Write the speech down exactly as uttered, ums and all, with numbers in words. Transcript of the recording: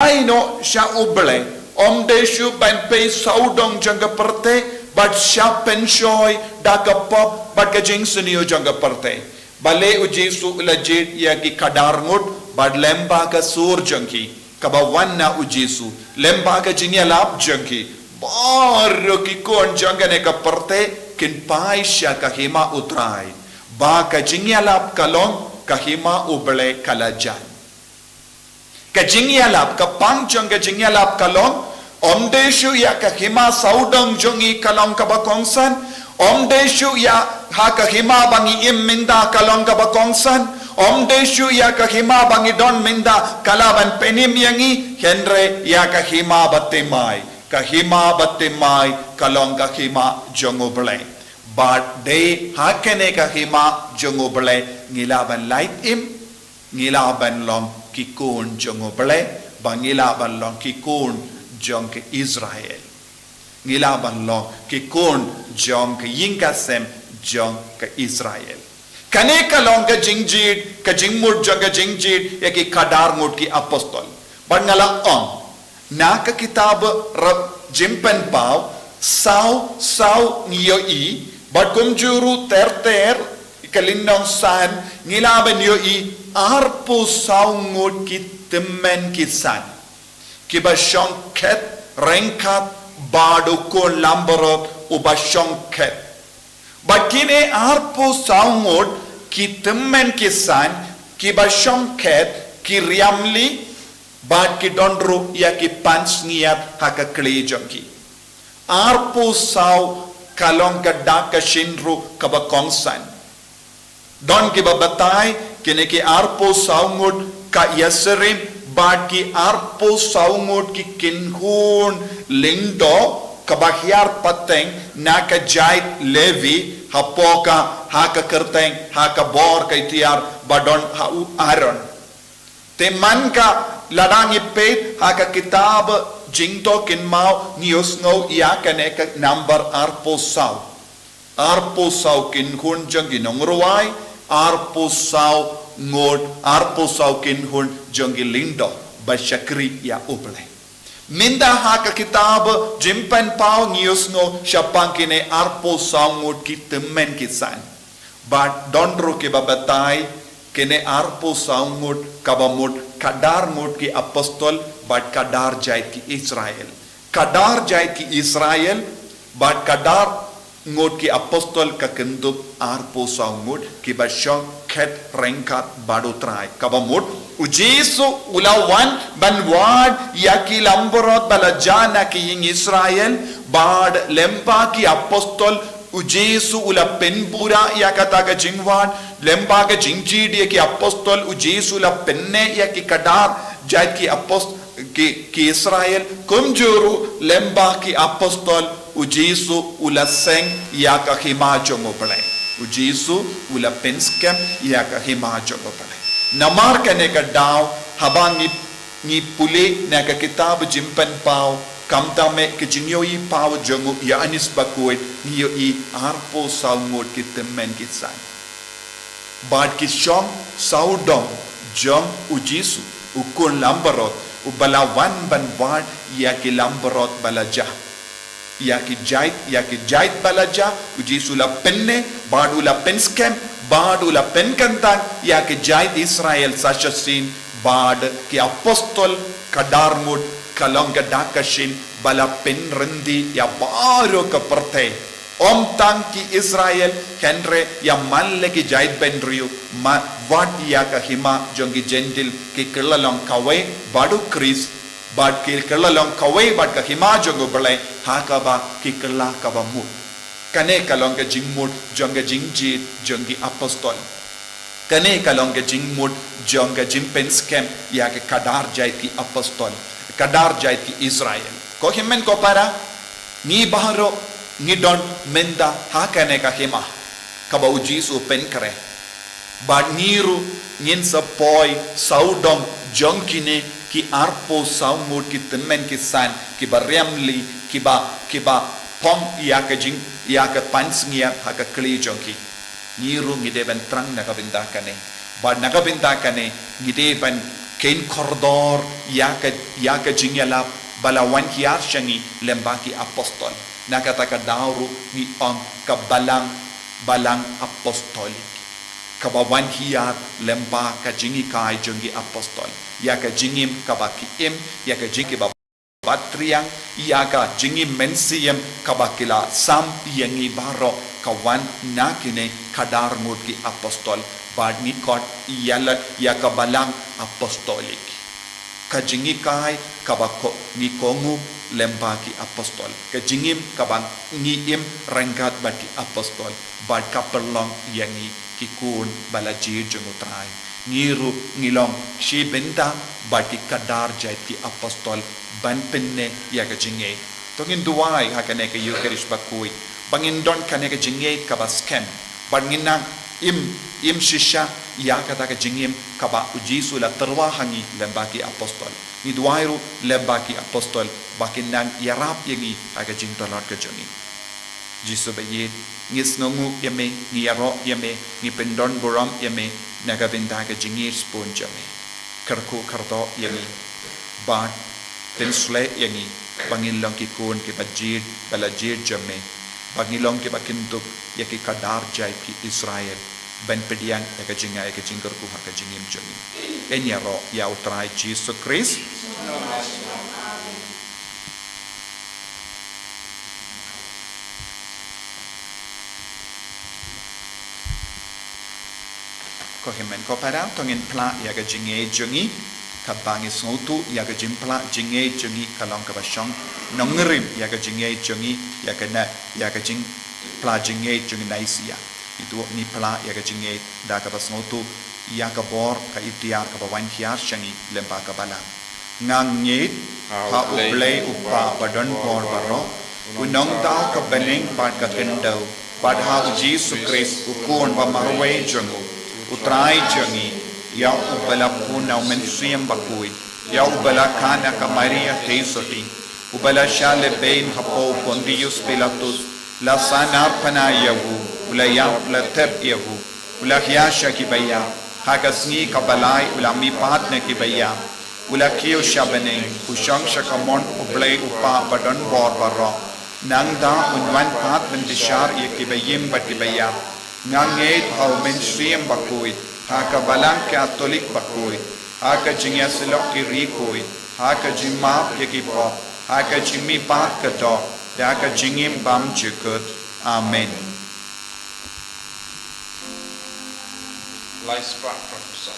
ai noh sha U Blei, ym dei shuh ban pei sawdong jong ka pyrthei, bad sha pynshoi da ka pop bad ka jingsniew jong ka pyrthei. Balei U Jisu u la jied ïa ki khadar ngut, bad lyngba ka sur jong ki, kaba wan na U Jisu, lyngba ka jingïalap jong ki, baroh ki khun jong kane ka pyrthei kin phai sha ka hima U Trai. Ba ka jingïalap ka long, ka hima U Blei ka la jan. Ka jingïalap, ka pang jong ka jingïalap ka long, ym dei shuh ïa ka hima sawdong jong ngi ka long kaba kongsan, ym dei shuh ïa ha ka hima ba ngi im mynta ka long kaba kongsan, ym dei shuh ïa ka hima ba ngi don mynta ka lah ban pynim ïa ngi, hynrei ïa ka hima bathymmai. Ka hima bathymmai ka long ka hima jong U Blei. Bad dei ha kane ka hima jong U Blei ngi lah ban lait im, ngi lah ban long ki khun jong U Blei, ba ngi lah ban long ki khun jong ka Israel. Ngi lah ban long ki khun jong ka ïing ka sem jong ka Israel. Kane ka long ka jingjied, ka jingmut jong ka jingjied ïa ki khadar ngut ki apostol. Bad nga la ong, na ka kitab Jingpynpaw, saw, saw ngi ïohi, bad kumjuh ruh ter ter, ka lynnong san, ngi lah ban ïohi, arphew saw ngut ki tymmen ki san. Kiba shongkhet ryngkat bad u khun langbrot uba shongkhet. Bad kine arphew saw ngut ki tymmen ki san, kiba shongkhet, ki riamli, bad ki don ruh ïa ki pansngiat ha ka kli jong ki. Arphew saw ka long ka dak ka shin ruh kaba kongsan. Don kiba batai, kine ki arphew saw ngut ka ïasyriem, bad ki arphew saw ngut ki kynhun lyngdoh, kaba hiar pateng na ka jait Levi, hapoh ka, ha ka kyrteng, ha ka bor ka itiar, ba don ha u Aaron. Te man ka lada ngi peit ha ka kitab Jingthoh Kynmaw ngi ïohsngew ïa kane ka number arphew saw. Arphew saw kynhun jong ki nongrwai, arphew saw ngut, arphew saw kynhun jong ki lyngdoh, ba shakri ïa U Blei. Mynta ha ka kitab Jingpynpaw ngi ïohsngew shaphang kine arphew saw ngut ki tymmen ki san. Bad don ruh kiba batai, kine arphew saw ngut kaba mut khadar ngut ki apostol, bad khadar jait ki Israel. Khadar jait ki Israel, bad khadar ngut ki apostol ka kyndup arphew saw ngut kiba shongkhet ryngkat bad U Trai. Kaba mut, U Jisu u la wan ban wad ïa ki langbrot ba la jah na ki ïing Israel, bad lyngba ki apostol, U Jisu u la pynbura ïa kata ka jingwad, lyngba ka jingjied ïa ki apostol, U Jisu u la pynneh ïa ki khadar jait ki apost-, ki, ki Israel, kumjuh ruh lyngba ki apostol, U Jisu u la seng ïa ka hima jong U Blei. U Jisu u la pynskhem ïa ka hima jong U Blei. Namar kane ka daw, haba ngi, ngi pule na ka kitab Jingpynpaw, khamtam eh ka jingïohi paw jong u Ïoannis Bakhuid, ngi ïohi arphew saw ngut ki tymmen ki san. Bad ki shong sawdong jong U Jisu, u khun langbrot, uba la wan ban wad ïa ki langbrot ba la jah. Ïa ki jait, ïa ki jait ba la jah, U Jisu u la pynneh, bad u la pynskhem, bad u la pynkyntang, ïa ki jait Israel sa shisien, bad ki apostol, khadar ngut, ka long ka dak ka shin, ba la pynryndi, ïa baroh ka pyrthei. Ym tang ki Israel, hynrei ïa man la ki jaitbynriew, ma-, wat ïa ka hima jong ki Jentil, ki kylla long kawei bad U Khrist, bad ki kylla long kawei bad ka hima jong U Blei, ha kaba ki kylla kaba mut. Kane ka long ka jingmut jong ka jingjied jong ki apostol. Kane ka long ka jingmut jong ka jingpynskhem ïa ka khadar jait ki apostol, khadar jait ki Israel. Ko hynmen ko para, ngi baroh ngi don mynta ha kane ka hima kaba U Jisu u pynkhreh. Bad ngi ruh ngin sa poi sawdong jong kine ki arphew saw ngut ki tymmen ki san, kiba riamli, kiba, kiba phong ïa ka jing, ïa ka pansngiat ha ka kli jong ki. Ngi ruh ngi dei ban thrang na ka bynta kane. Bad na ka bynta kane, ngi dei ban Kein kordor ïa ka, ïa ka jingïalap ba la wan hiar sha ngi lem bad ki apostol. Na kata ka daw ruh ngi ong ka balang, balang apostolik, kaba wan hiar lem bad ka jinghikai jong ki apostol. Ïa ka jingim kaba ki im, ïa ka jingim kiba batriang, ïa ka jingim mynsiem kaba ki la sam ïa ngi baroh ka wan na kine ka dar ngut ki apostol. Bad ngi khot ïa lade ïa ka balang apostolik. Ka jinghikai kaba ko-, ngi kohnguh lem bad ki apostol. Ka jingim kaba ngi im ryngkat bad ki apostol. Bad ka pynlong ïa ngi ki khun ba la jied jong U Trai. Ngi ruh ngi long shi bynta bad ki khadar jait ki apostol ban pynneh ïa ka jingngeit. To ngin duwai ha kane ka Eucharist bakhuid ba ngin don kane ka jingngeit kaba skhem, bad ngin nang im, im shisha ïa kata ka jingim kaba U Jisu u la tyrwa ha ngi lem bad ki apostol. Ngi duwai ruh lem bad ki apostol ba kin nang ïarap ïa ngi ha ka jingtlot ka jong ngi. Jisu ba ïeit, ngi sngewnguh ïa me, ngi ïaroh ïa me, ngi pyndonburom ïa me na ka bynta ka jingngeit shibun jong me. Kyrkhu kyrdoh ïa ngi bad pynshlur ïa ngi ba ngin long ki khun kiba jied, ba la jied jong me, ba ngin long kiba kynthup ïa ki khadar jait ki Israel ban pdiang ïa ka jingai, ïa ka jingkyrkhu ha ka jingim jong ngi. Ngin ïaroh ïa U Trai Jisu Khrist. Ko hynmen ko para, to ngin phla ïa ka jingngeit jong ngi. Katba ngi sngewthuh ïa ka jingphla jingngeit jong ngi ka long kaba shong nongrim ïa ka jingngeit jong ngi, ïa ka na, ïa ka jingphla jingngeit jong ngi Nicaea. Ngi duh ngi phla ïa ka jingngeit da kaba sngewthuh ïa ka bor ka iktiar kaba wan hiar sha ngi lem bad ka balang. Nga ngeit ha U Blei U Kpa ba don bor baroh, U Nongthaw ka bneng bad ka khyndew, bad ha U Jisu Khrist U Khun ba marwei jong U, U Trai jong ngi, ïa uba la pun na U Mynsiem Bakhuid, ïa uba la khang na ka Maria theisotti, uba la shah lehbeiñ hapoh u Pontius Pilatus, la sahnarphna ïa u, u la ïap, la thep ïa u, u la hiar sha kiba ïap, ha ka sngi kaba lai u la mihpat na kiba ïap, u la kiew sha bneng, u shong sha kamon U Blei U Kpa ba don bor baroh. Nangta un wan pat ban bishar ïa kiba im bad kiba ïap. Nga ngeit ha U Mynsiem Bakhuid, ha ka Balang Katholik bakhuid, ha ka jingïasyllok ki riewkhuid, ha ka jingmap ïa ki pop, ha ka jingmihpat ka doh, da ka jingim bymjukut. Amen. Lai Spah Professor.